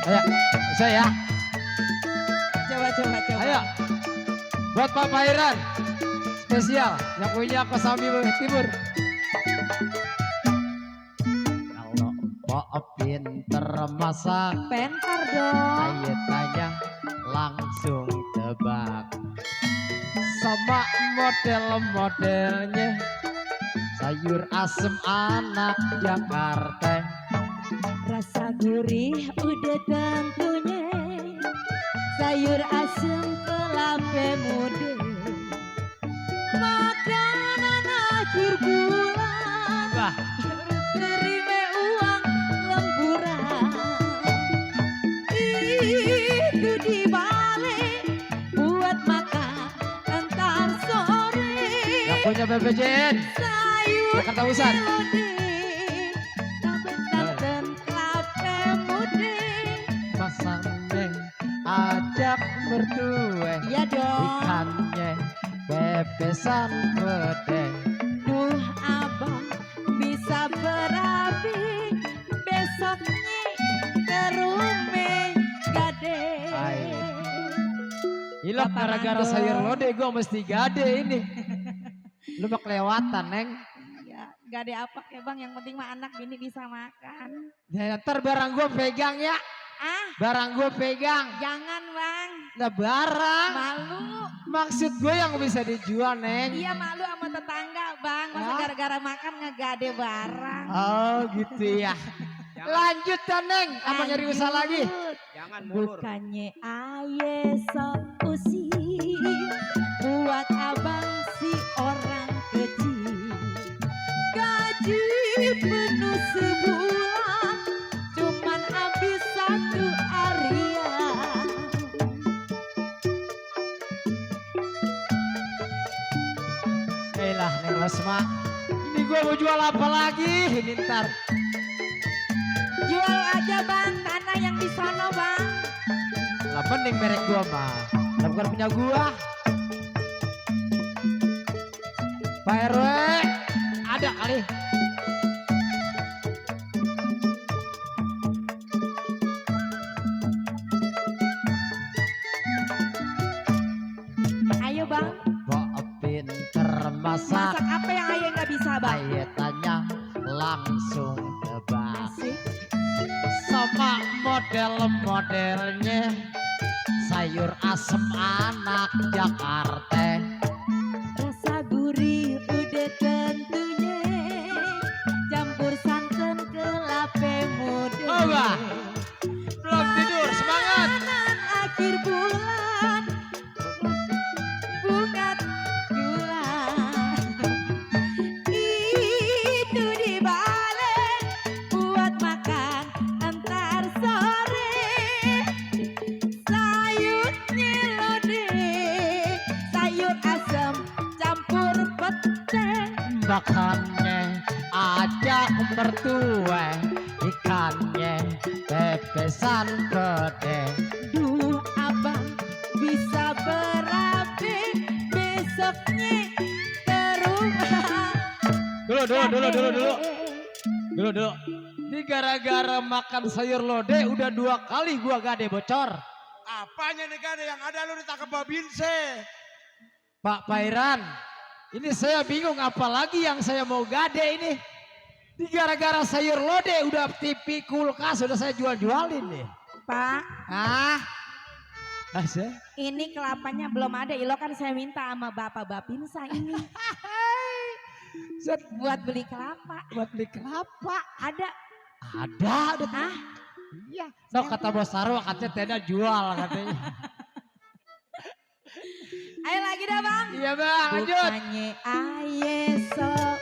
Ayo, saya. Coba. Ayo. Buat Pak Pairan. Spesial yang punya Kosambi Timur. Kalau Mpok pinter masak, Pentar dong. ayo tanya langsung tebak. Sama model-modelnya sayur asem anak Jakarta. Rasa gurih udah tentunya. Sayur asem kelapa muda. Makanan akhir bulan. Wah, Terima uang lemburan. Itu dibalik buat makan entar sore. yang punya BPJN Sayur Jakarta Pusat. melodi, dan kelapa muda. Masangnya ajak mertua, Iya dong. ikannya bebesan gede. Duh abang bisa berapi besoknya ke rumah gade. Ayo. Hilap Bapak gara-gara Mando. sayur lodeh gue mesti gade ini. Lu mau kelewatan, Neng. Ya, gade apa ya bang, yang penting mah anak bini bisa makan. Ya, ntar barang gue pegang ya. Ah, Barang gue pegang. jangan bang, Nah barang. malu. Maksud gue yang bisa dijual, Neng. Iya malu sama tetangga bang, masa Ah. gara-gara makan ngegade barang. Oh gitu ya. Lanjut ya, Neng. Apa nyari usaha lagi? Lanjut. Jangan mulur. Bukannya aye sok usir buat abang si orang kecil. Gaji penuh sebulan cuman habis satu harian. Lah, Neng Rosma. Ini gue mau jual apa lagi? Ini ntar. Jual aja bang tanah yang di sono bang. Lah mending merek gue mah. Lah bukan punya gue. Pak RW. Ada kali. Ayo bang, Kok pinter masak. masak apa yang ayo nggak bisa bang? Ayo tanya langsung tebak. Asik. Sama model-modelnya sayur asem anak Jakarta. Rasa gurih udah tentunya, campur santan kelapa muda. Oh, Bah. Belum tidur, semangat. Makanan akhir bulan, bunga gula. Itu dibalik buat makan antar sore. Sayurnya lodeh, sayur asam campur pete. Makannya ajak mertua, ikannya bebesan gede. Duh abang bisa berapi besoknya ke rumah. Dulu. Ini gara-gara makan sayur lodeh udah 2 kali gua gade bocor. Apanya negara yang ada lu ditangkap babinse? Pak Pairan, ini saya bingung apalagi yang saya mau gade ini. Ini gara-gara sayur lodeh udah TV kulkas udah saya jual-jualin nih. Pak, Ah, saya ini kelapanya belum ada. Ilo kan saya minta sama bapak Bapinsa ini set buat beli kelapa. buat beli kelapa. Ada. Ada, udah. Ah, Iya. No kata Bos Sarwo katanya Teda jual katanya. ayo lagi dah bang. Iya bang, lanjut. Bukannya aye sok